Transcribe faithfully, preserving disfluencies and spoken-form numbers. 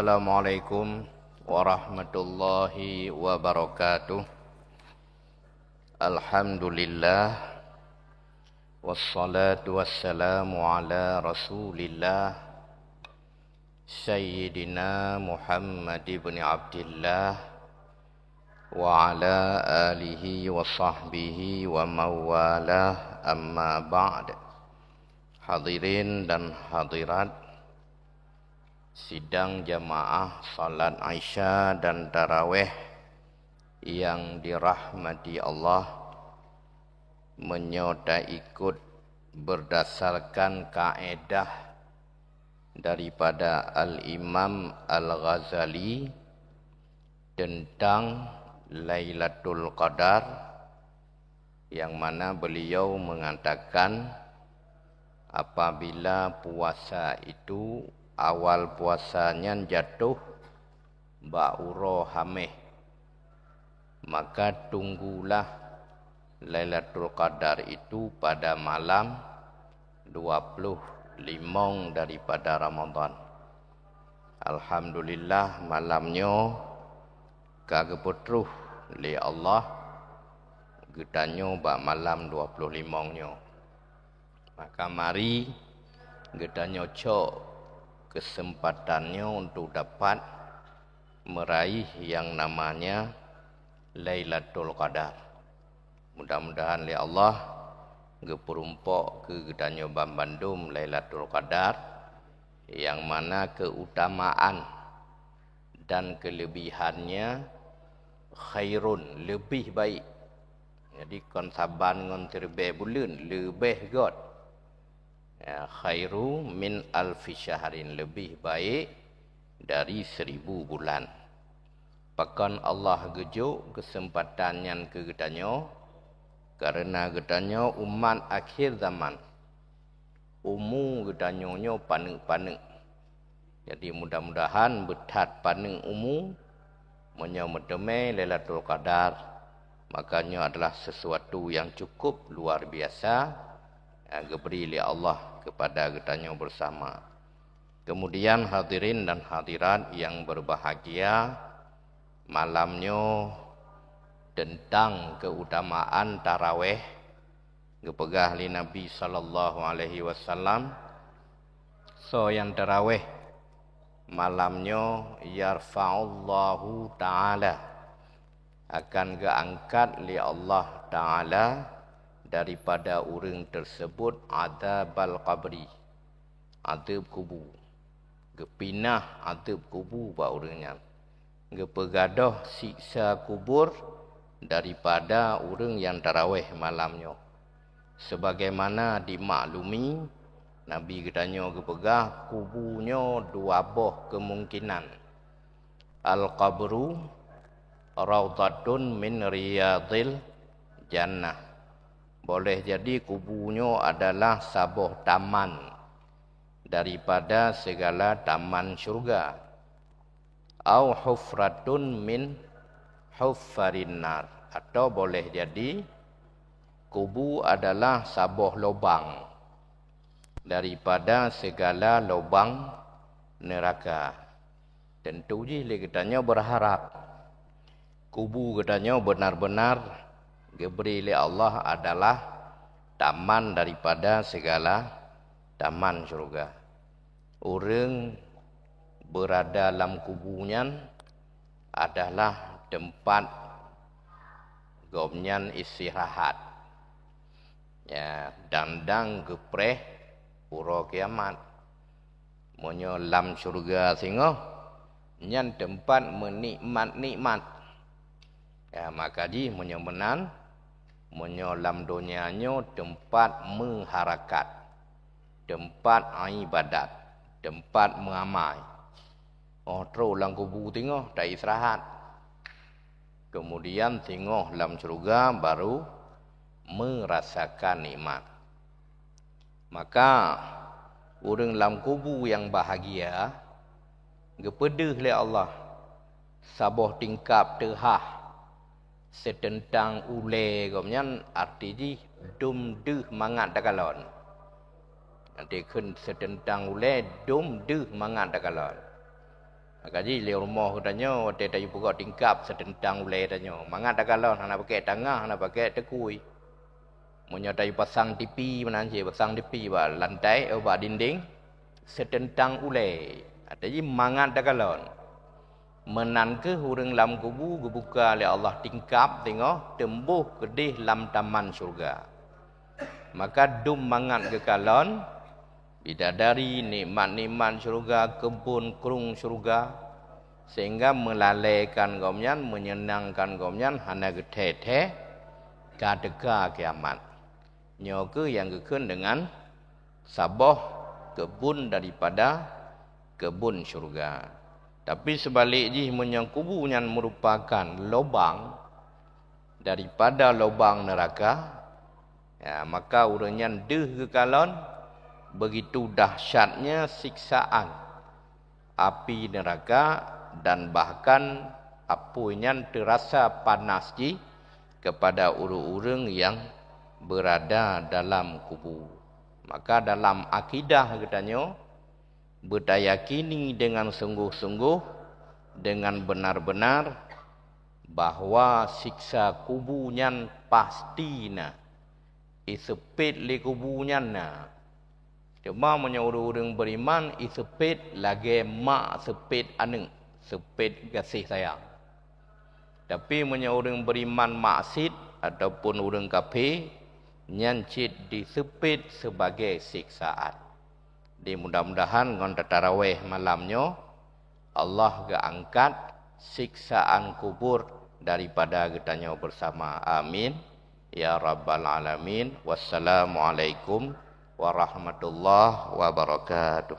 Assalamualaikum warahmatullahi wabarakatuh. Alhamdulillah. Wassalatu wassalamu ala Rasulillah, Sayyidina Muhammad ibn Abdillah, wa ala alihi wa sahbihi wa mawalah, amma ba'd. Hadirin dan hadirat, sidang jamaah salat Isya dan Tarawih yang dirahmati Allah, meunyoe taikot berdasarkan kaedah daripada Al-Imam Al-Ghazali tentang Lailatul Qadar, yang mana beliau mengatakan, apabila puasa itu, awal puasa nyan jatuh bak uroe Hameh, maka tunggulah Lailatul Qadar itu pada malam dua puluh limong daripada Ramadan. Alhamdulillah, malam nyoe ka geupeutroh lé Allah geutanyoe bak malam dua puluh limong nyoe. Maka mari geutanyoe cok keuseumpatan nyoe untuk dapat meuraih nyang namanya Lailatul Qadar. Mudah-mudahan lé Allah geupeurumpok keu geutanyoe banmandum Lailatul Qadar, nyang mana keutamaan dan keulebihannya khairun, leubeh baik. Jadi, kon saban ngon siribée buleuen, leubeh göt. Ya, khairu min alfi syahrin, leubeh baik dari seribu bulan. Pakon Allah geujok keuseumpatan nyan keu geutanyoe? Kareuna geutanyoe umat akhé zaman. Umu geutanyoe nyoe paneuk-paneuk. Jadi, mudah-mudahan beuthat paneuk umu, meunyoe meuteumé Lailatul Qadar, maka nyoe adalah sesuatu yang cukup luar biasa, yang geubri lé Allah kepada geutanyoe bersama. Kemudian, hadirin dan hadirat yang berbahagia, malam nyoe tentang keutamaan taraweh, geupeugah lé Nabi sallallahu alaihi wasallam, soe nyang taraweh malam nyoe, yarfa'ullahu ta'ala, akan geuangkat lé Allah Ta'ala daripada ureuëng tersebut adzabal qabri, adeueb kubu. Geupinah adeueb kubu bak ureuëng nyan. Geupeugadôh siksa kubur daripada ureuëng nyang taraweh malam nyoe. Sebagaimana dimaklumi, Nabi geutanyoe geupeugah kubu nyoe dua boh keumungkinan. Al-qabru raudhatun min riyadhil jannah. Boleh jadi kubu nyoe adalah saboh taman daripada segala taman syurga. Au hufratun min hufarin nar. Atau boleh jadi kubu adalah saboh lobang daripada segala lobang neraka. Tentu jih lé geutanyoe berharap kubu geutanyoe benar-benar geubri lé Allah adalah taman daripada segala taman syurga. Ureuëng beurada lam kubu nyan adalah teumpat gobnyan istirahat. Ya, dan dang geupreh uroe kiamat. Meunyoe lam syurga singoh, nyan teumpat meunikmat-nikmat. Ya, maka jih meunyoe meunan, meunyoe lam donya nyoe teumpat meuharakat, teumpat iébadat, teumpat meuamai. Oh, trok lam kubu singoh, taistirahat. Kemudian singoh lam syurga baru meurasakan nikmat. Maka, ureuëng lam kubu nyang bahagia geupeudeuh lé Allah saboh tingkab teuhah seuteuntang ulée gobnyan, arti jih dum deuh mangat takalon. Nanti kheun seuteuntang ulée dum deuh mangat takalon. Maka jih lé rumoh geutanyoe watée tayue peugot tingkap seuteuntang ulée tanyoe. Mangat takalon hana pakai tangah, hana pakai teukui. Meunyoe tayue pasang tipi meunan cit, pasang tipi bak lantai, oh, bak dinding, seuteuntang ulée. Arti jih mangat takalon. Meunan kheueh ureuëng lam kubu geubuka lé Allah tingkap singoh teumbôh keudeh lam taman syeuruga. Maka dum mangat geukalon, bidadari, nikmat-nikmat syeuruga, keubon krueng syeuruga, sehingga meulalaikan gobnyan, meunyeunangkan gobnyan hana geuthée-thée ka teuka kiamat. Nyoe kheueh nyang geukheun deungon saboh keubon daripada keubon syeuruga. Tapi seubalek jih, meunyoe kubu nyan meurupakan lobang daripada lobang neuraka, ya, maka ureuëng nyan deuh geukalon, begitu dahsyatnya siksaan api neuraka, dan bahkan apui nyan teurasa panas jih kepada ureuëng-ureuëng nyang beurada dalam kubu. Maka dalam akidah geutanyoe, beutayakini deungon sunggoh-sunggoh, deungon beunar-beunar, bahwa siksa kubu nyan pasti na. Iseupet lé kubu nyan na. Teuma meunyoe ureuëng-ureuëng beuriman iseupet lagée mak seupet aneuëk, seupet gaséh sayang. Tapi meunyoe ureuëng beuriman maksiet ataupun ureuëng kafé, nyan cit diseupet sebagai siksaan. Di mudah-mudahan ngon tatarawéh malam nyoe, Allah geuangkat siksaan kubur daripada geutanyoe beusama. Amin, ya rabbal alamin. Wassalamualaikum warahmatullahi wabarakatuh.